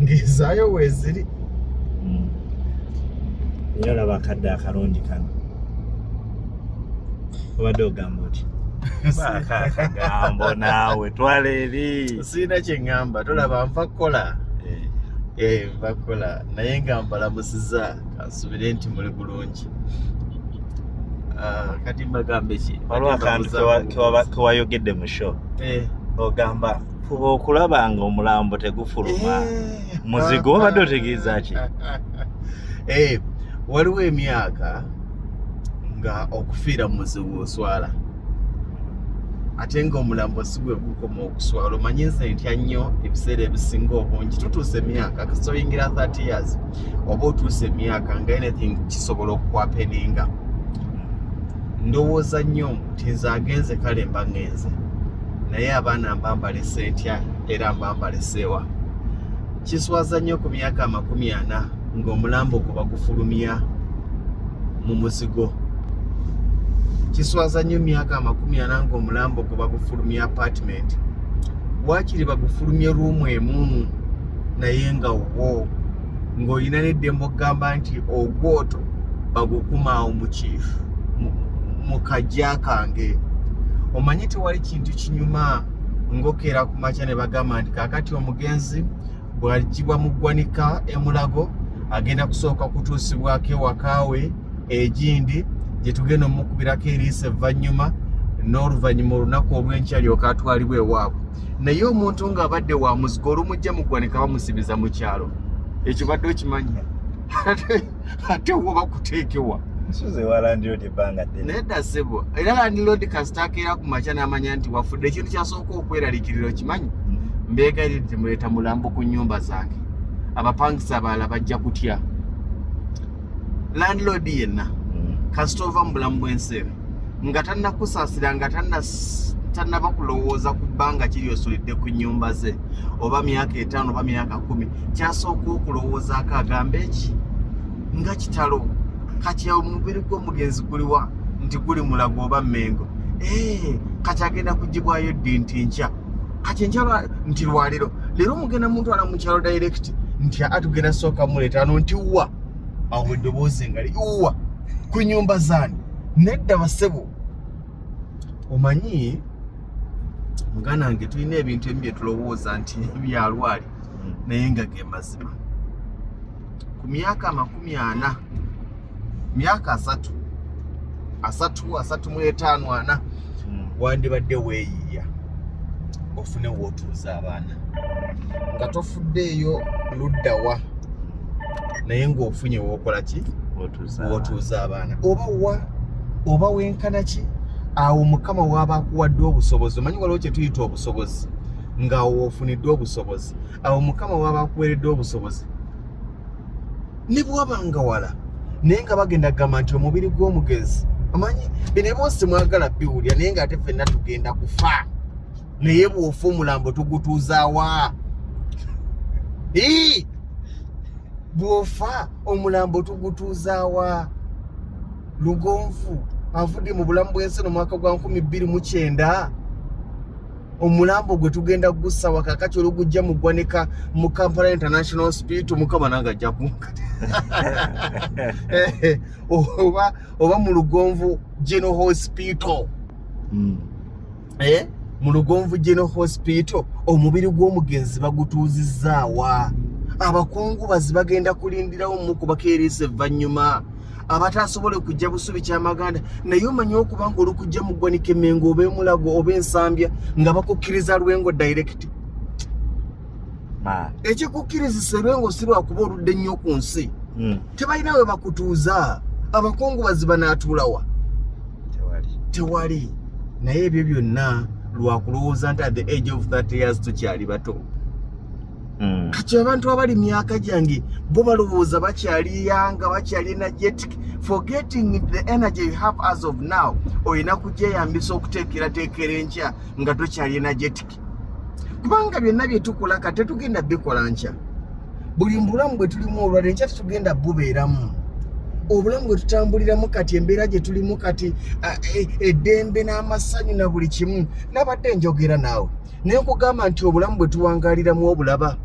Ng'ezaayo weeziri. Naye olaba akadde akalungi kano, obadde ogamba oti baako akagambo naawe, twala eri. Sirina kye ŋŋamba, tolaba nva kukola. Eh. Eh, nva kukola, naye nga mbalamusiza, kansubire nti muli bulungi. Ah, kati mbagambe ki? Waliwo akantu kewayogedde mu show. Ogamba fuba okulaba nga omulambo tegufuluma muzigo. Obadde otegeeza ki? Eh, waliwo emyaka nga okufiira mu muzigo oswala, ate nga omulambo si gwe gukoma okuswala. Omanyi nze ntya nnyo ebiseera ebisinga obungi tutuuse emyaka, kasita oyingira 30 years oba otuuse emyaka nga anything kisobola okuhappeninga. Ndowooza nnyo nti nze agenze, kale mba ŋŋenze, naye abaana mba mbalese ntya era mba mbaleseewa? Kiswaza nnyo ku myaka 40 ng'omulambo gwe bagufulumya mu muzigo. Kiswaza nnyo emyaka 40 ng'omulambo gwe bagufulumya apartment. Waakiri bagufulumye room emu, naye nga wo ng'olina n'eddembe okugamba nti ogwoto bagukumaawo mu kajja kange. Omanyi tewali kintu kinyuma ng'okeera ku makya ne bagamba nti kaakati omugenzi bw'aggyibwa mu ggwanika emulago agenda kusooka kutuusibwako ewakaawe egindi gye tugenda omukubirako eriiso evvannyuma, n'oluvannyuma olunaku olw'enkya lyoka atwalibwa ewaabwe. Naye omuntu ng'abadde wa muzigo, olumujja mu ggwanika bamusibiza mu kyalo. Ekyo badde okimanyi? Ate wo bakuteekewa? Nsuze wa landlord ebbanga ddene. Nedda ssebo, era landlord kasita akeera ku makya n'amanya nti wafudde, ekintu kyasooka okweraliikirira okimanyi? Mbeegayiridde, temuleeta mulambo ku nnyumba zange, abapangisa abalala bajja kutya. Landlord yenna kasita ova mu bulamu bw'ensi eno nga tannakusaasira, nga tannaba kulowooza ku bbanga kiri osulidde ku nnyumba ze, oba myaka 5 oba myaka 10, kyasooka okulowoozaako agamba eki nga kitalo, kati omubiri gw'omugenzi guliwa? Nti guli Mulago oba Mmengo. Eh, kati agenda kugibwayo ddi? Nti nkya. Kati enkya nti lwaliro leero mugenda muntwala mu kyalo direct? Nti aa, tugenda sooka muleeta ano. Nti wa awo eddoboozi nga liuwa ku nyumba zaani? Nedda basebo. Omanyi muganda wange, tulina ebintu ebimu bye tulowooza nti byalwali, naye nga ge mazima. Ku myaka 40, myaka 30, 30, 35, 40, wandibadde weeyiya ofune wootuuza abaana nga tofuddeeyo luddawa, naye ng'ofunye wookola ki? Otuuza. Wootuuza abaana, oba wa oba wenkana ki awo Mukama waaba akuwadde obusobozi. Omanyi waliwo kye tuyita obusobozi, ng'awo woofunidde obusobozi, awo Mukama waaba akuweeredde obusobozi, ne bwaba nga wala, naye nga bagenda kugamba nti omubiri gw'omugenzi. Omanyi bino eboosi temwagala biwulira, naye ng'ate ffenna tugenda kufa. Naye bw'ofa omulambo tugutuuzaawa? Ii! Bw'ofa omulambo tugutuuzaawa? Lugonvu avudde mu bulamu bw'ensi no mwaka gwa 2009, omulambo gwe tugenda kugussa kakati olugujja mu ggwanika mu Kampala International Hospital, Mukama nange ajja kunkata, oba mu Lugonvu General Hospital. Eh, mu Lugonvu General Hospital omubiri gw'omugenzi bagutuuzizzaawa? Abakungubazi bagenda kulindirawo mukubako eriiso evvannyuma, abatasobole kujja Busubi, Kyamaganda. Naye omanyi okuba nga olukujja mu ggwanika Emmengo oba Emulago oba Ensambya nga bakukkiriza Lwengo direct? Man. Ekikukkirizisa Erwengo si lwakuba oludde nnyo ku nsi. Tebalina we bakutuuza. Abakungubazi banaatuulawa? Tewali. Tewali. Naye ebyo byonna lwakulowooza nti at the age of 30 years tukyali bato. Kati abantu abali myaka gyange bo balowooza bakyali young, bakyali energetic, forgetting the energy you have as of now olina kugyeyambisa okuteekerateekera enkya nga tokyali energetic, kubanga byonna bye tukola kati tetugenda bikola nkya. Buli mbulamu bwe tulimu olwaliro, enkya tetugenda bubeeramu. Obulamu bwe tutambuliramu kati, embeera gye tulimu kati, eddembe n'amasanyu na buli kimu. Nabadde njogera naawe naye nkugamba nti obulamu bwe tuwangaaliramu obulaba,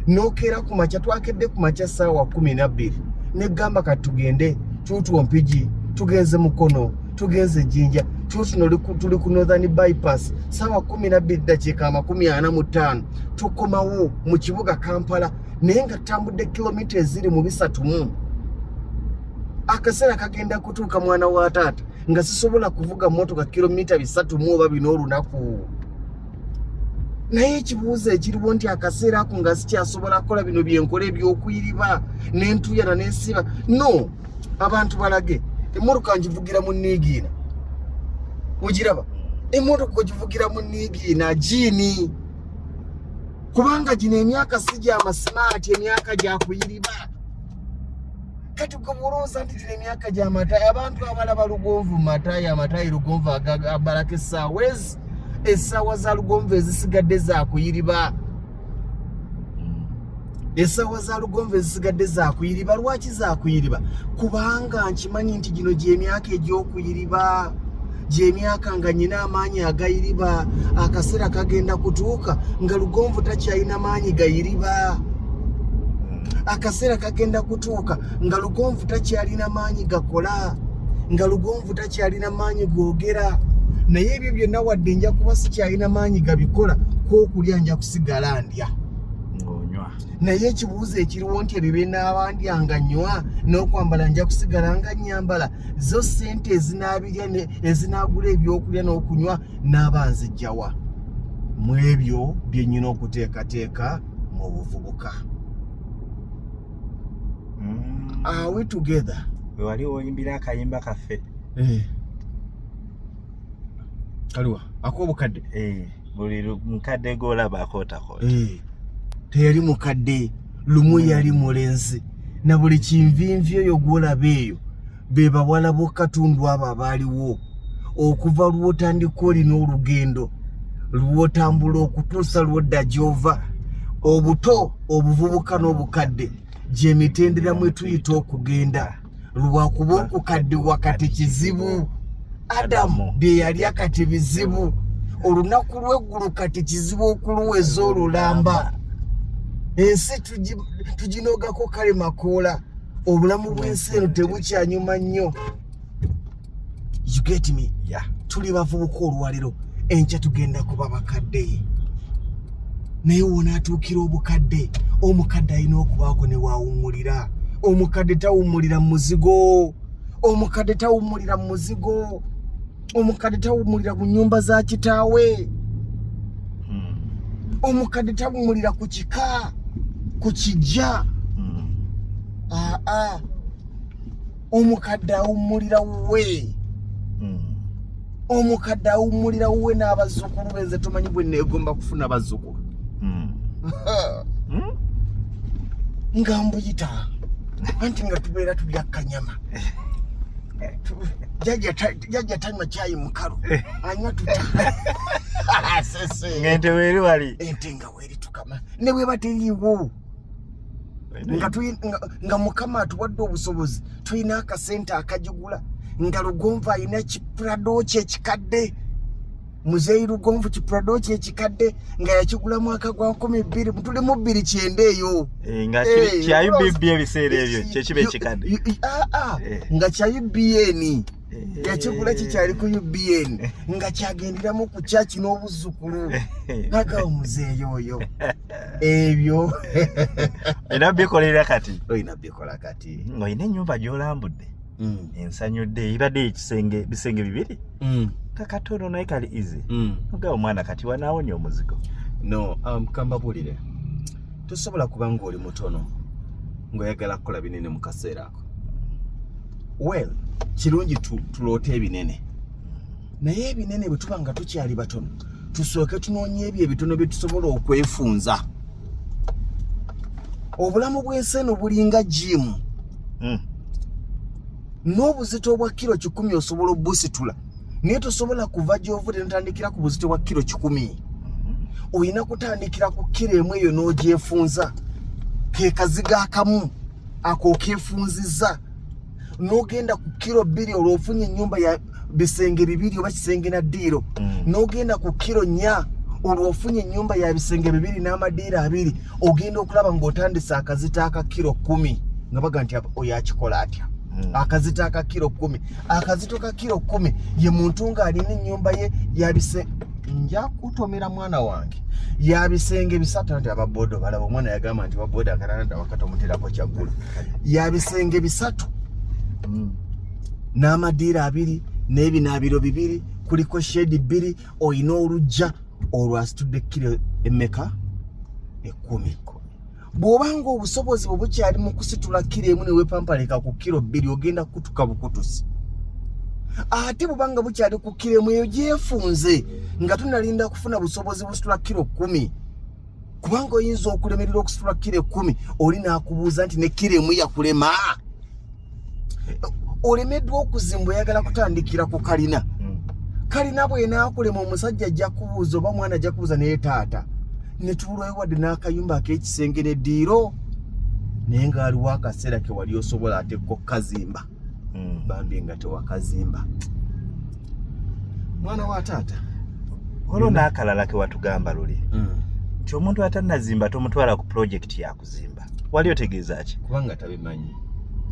Nokeera ku makya, twakedde ku makya 12:00, negamba kati tugende tuutwo Mpigi, tugenze Mukono, tugenze Jinja, tuutuno tuli ku Northern Bypass, 12:45 tukomawo mu kibuga Kampala, naye nga tutambudde kilomita eziri mu 300. Akaseera kagenda kutuuka, mwana wa taata, nga sisobola kuvuga motoka kilomita 300 oba 4 olunaku. Naye ekibuuzo ekiriwo nti akaseera ako nga sikyasobola kukola bino byenkola ebyokuyiriba nentuyana nensiba, no abantu balage emmotoka ngivugira mu niigiina, ogiraba emmotoka ogivugira mu niigiina jiini, kubanga gino emyaka si gyamasimaati, emyaka gyakuyiriba. Kati gwe bwolowooza nti gino emyaka gyamatayi, abantu abalaba Lugonvu matayi, amatayi Lugonvu abalako essaawa ezi, essaawa za Lugonvu ezisigadde zakuyiriba, essaawa za Lugonvu ezisigadde zakuyiriba. Lwaki zakuyiriba? Kubanga nkimanyi nti gino gyemyaka egy'okuyiriba, gyemyaka nga nyina amaanyi agayiriba. Akaseera kagenda kutuuka nga Lugonvu takyalina maanyi gayiriba. Akaseera kagenda kutuuka nga Lugonvu takyalina maanyi gakola, nga Lugonvu takyalina maanyi googera. Naye ebyo byonna wadde nja kuba sikyalina maanyi gabikola, kwokulya nja kusigala ndya ng'onywa. Naye ekibuuzo ekiriwo nti ebyo byenaaba ndya nga nywa n'okwambala nja kusigala nga nyambala, zo sente ezinaabirya ezinaagula ebyokulya n'okunywa naaba nzijjawa? Mu ebyo bye nnyina okuteekateeka mu buvubuka. Are we together? We wali woyimbira akayimba kaffe. Eh. Kaliwa ak'obukadde? Eh, buli mukadde gw'olaba akootakoota. Eh, teyali mukadde, lumu yali mulenzi. Na buli kinvinvi oyo gw'olaba eyo be bawala b'okatundu abo abaaliwo. Okuva lw'otandika olina olugendo lw'otambula okutuusa lw'odda gy'ova. Obuto, obuvubuka n'obukadde gyemitendera mwe tuyita okugenda. Lwakuba okukaddiwa kati kizibu. Adamu bye yalya kati bizibu. Olunaku lw'eggulu kati kizibu okuluweza olulamba. Ensi tuginogako kale makoola. Obulamu bw'ensi eno tebukyanyuma nnyo. You get me? Yeah. Tuli bavubuka olwaliro, enkya tugenda kuba bakadde. Naye wonaatuukira obukadde, omukadde alina okubaako ne waawummulira. Omukadde tawummulira mu muzigo, omukadde tawummulira mu muzigo, omukadde tawummulira ku nnyumba za kitaawe, omukadde tawummulira ku kika, ku kijja. Aa, omukadde awummulira wuwe. Omukadde awummulira wuwe n'abazzukulu be. Nze tomanyi bwe neegomba kufuna bazzukulu. Nga mbuyita anti nga tubeera tulya kanyama. Jjajja tanywa kyayi mukalu, anywa tuta. Sese. Ng'ente weeri wali. Ente nga weeri tukama, ne bweba teriiwo, nga Mukama atuwadde obusobozi, tulina akasente akagigula, nga Lugonvu alina kiprado kye ekikadde, Muzeeyi Lugonvu kiprado kye ekikadde nga yakigula mwaka gwa 2000, tuli mu 2009 eyo. Eh, nga kya UBB ebiseera ebyo kyekiba ekikadde. Aa, nga kya UBN yakigula, kikyali ku UBN, nga kyagenderamu ku kyaki n'obuzzukulu aga omuzeeyi oyo ebyo. Era bikolera kati. Olina bikola kati. Ng'olina ennyumba gy'olambudde ensanyudde, ebadde ekisenge bisenge bibiri, kakatono naye kali easy. Ogaba omwana kati wanaawonya omuzigo. No, kambabuulire, tosobola kuba ng'oli mutono ng'oyagala kukola binene mu kaseera ako. Well, kirungi tuloote ebinene, naye ebinene bwe tuba nga tukyali batono, tusooke tunoonye ebyo ebitono bye tusobola okwefunza. Obulamu bw'ensi eno bulinga jiimu. N'obuzito obwa kilo 100 osobola obusitula, naye tosobola kuva gy'ovudde notandikira ku buzito bwa kilo 100. Olina kutandikira ku kilo 1 eyo n'ogyefunza, ke kazigo akamu ako okeefunziza, n'ogenda ku kilo 2, olwo ofunye ennyumba ya bisenge bibiri oba kisenge na ddiiro. N'ogenda ku kilo 4. Olwo ofunye ennyumba ya bisenge 2 n'amadiiro 2, ogenda okulaba ng'otandise akazito aka kiro 10, nga baga nti oyo akikola atya? Akazito aka kiro 10, akazito ka kiro 10 ye muntu ng'alina ennyumba ye yabise, nja kutomera mwana wange, ya bisenge 3. Nti ababoda balaba omwana yagamba nti waboda akatanada wakati omuterako kyaggulu ya bisenge 3 n'amadiiro 2 n'ebinaabiro 2, kuliko shed 2, oyina olujja olwo asitudde kiro emmeka? 10. Bw'obanga obusobozi bwe bukyali mu kusitula kiro 1 ne weepampalika ku kiro 2, ogenda kukutuka bukutusi. Ate bw'obanga bukyali ku kiro 1, eyo gyefunze nga tunalinda kufuna busobozi busitula kiro 10, kubanga oyinza okulemerera okusitula kiro 10, oli n'akubuuza nti ne kiro 1 yakulema. Olemeddwa okuzimba, oyagala kutandikira ku kalina. Kalina bw'enaakulema, omusajja ajja kubuuza oba omwana ajja kubuuza, naye taata ne tubulwayo wadde n'akayumba ak'ekisenge n'eddiiro, naye ng'aliwo akaseera ke wali osobola ate ko kukazimba. Bambi nga tewakazimba, mwana wa taata. Olwo n'akalala ke watugamba luli nti omuntu atannazimba tomutwala ku pulojekiti ya kuzimba, wali otegeeza ki? Kubanga tabimanyi.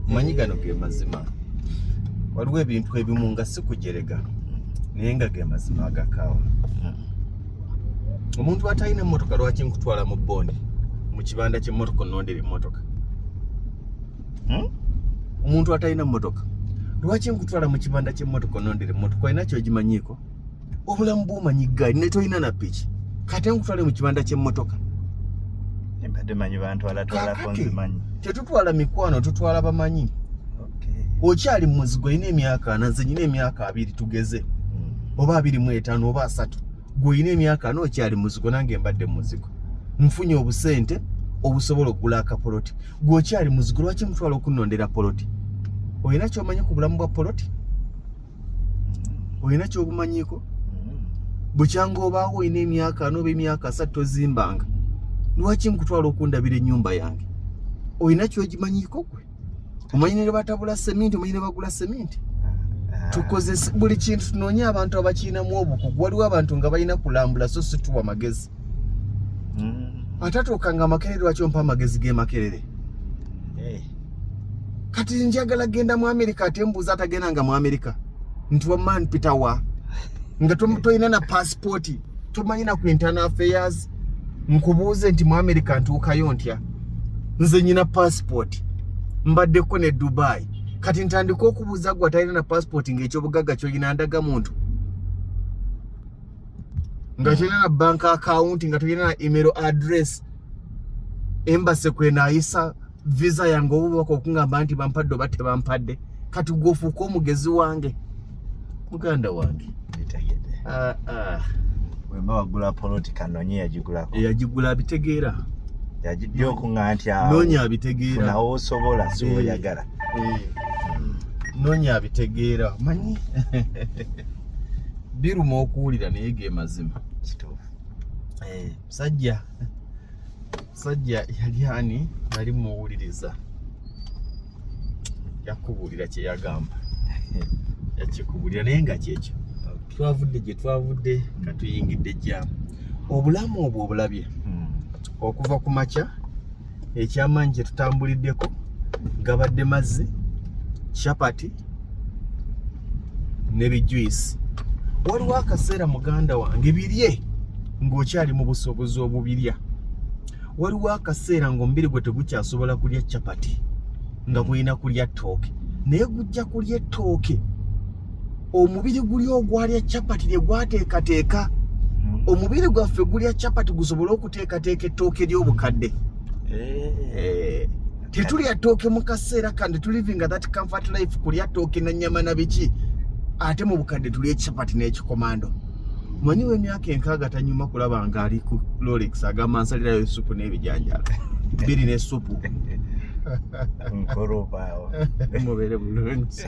Manyi gano ge mazima. Waliwo ebintu ebimu nga si kujerega, naye nga ge mazima agakaawa. Omuntu atalina emmotoka, lwaki nkutwala mu bond mu kibanda ky'emmotoka onondera emmotoka? Omuntu atalina mmotoka, lwaki nkutwala mu kibanda ky'emmotoka onondera emmotoka? Olina kyogimanyiiko? Obulamu bwomanyi gaali ne tolina na piki, kate nkutwale mu kibanda ky'emmotoka? Mbadde manyi bantwalatwalako. Kaakati, nzimanyi. Tetutwala mikwano, tutwala bamanyi. Okyali mu muzigo, olina emyaka 40, nze nyina emyaka 20, tugeze, oba 25 oba 30. Gwe olina emyaka 40, okyali muzigo, nange mbadde muzigo, nfunye obusente obusobola okugula akapoloti. Gwe okyali muzigo, lwaki mutwala okunondera poloti? Olina kyomanyi ku bulamu bwa poloti? Olina kyobumanyiiko? Bukyanga obaawo olina emyaka 40 oba emyaka 30, tozimbanga, lwaki nkutwala okundabira ennyumba yange? Olina kyogimanyiiko? Gwe omanyi ne batabula seminti? Omanyi ne bagula seminti? Tukozese buli kintu, tunoonye abantu abakirinamu obukugu. Waliwo abantu nga balina kulambula, so situwa magezi. Atatuukanga Makerere, lwaki ompa amagezi g'e Makerere? Kati njagala genda mu Amerika, ate mbuuza atagendanga mu Amerika nti wamma mpitawa, nga tolina na pasipooti, tomanyi na ku internal affairs. Nkubuuze nti mu Amerika ntuukayo ntya? Nze nyina pasipooti, mbaddeko ne Dubai. Kati ntandika okubuuza gwe atalina na pasipooti, ng'ekyobugagga kyolina ndaga muntu, nga tolina na bank account, nga tolina na email address, embassy kwenaayisa visa yange obubaka okungamba nti bampadde oba tebampadde. Kati gwe ofuuka omugezi wange, muganda wange? Bitegedde. Ah, ah. Bwemba wagula poloti, kanonye yagigulako. Eyagigula abitegeera. Yagijja okuŋŋa nti awo Noonya abitegeera. Funawo osobola, si oyagala. Eh, noonya abitegeera. Manyi biruma okuwulira, naye ge mazima. Kituufu. Eh, musajja yali ani nali muwuliriza, yakubuulira kye yagamba, yakikubuulira, naye nga kyekyo. Twavudde gye twavudde, katuyingidde jaamu. Obulamu obwo obulabye okuva ku makya. Ekyamaanyi kye tutambuliddeko gabadde mazzi, chapati ne bijuice. Waliwo akaseera, muganda wange, birye ng'okyali mu busobozi obubirya. Waliwo akaseera ng'omubiri gwe tegukyasobola kulya chapati, nga gulina kulya ttooke, naye gujja kulya ettooke, omubiri guli ogwalya chapati lye gwateekateeka. Omubiri gwaffe gulya chapati gusobole okuteekateeka ettooke ly'obukadde. Eh, tetulya ttooke mu kaseera kano, tulivinga that comfort life, kulya ttooke na nyama na biki, ate mu bukadde tulya chapati n'ekikomando. Manyi w'emyaka 60 tanyuma kulaba nga ali ku Rolex, agamba nsalirayo esupu n'ebijanjalo biri n'essupu. Nkolobaawo. Mubeere bulungi.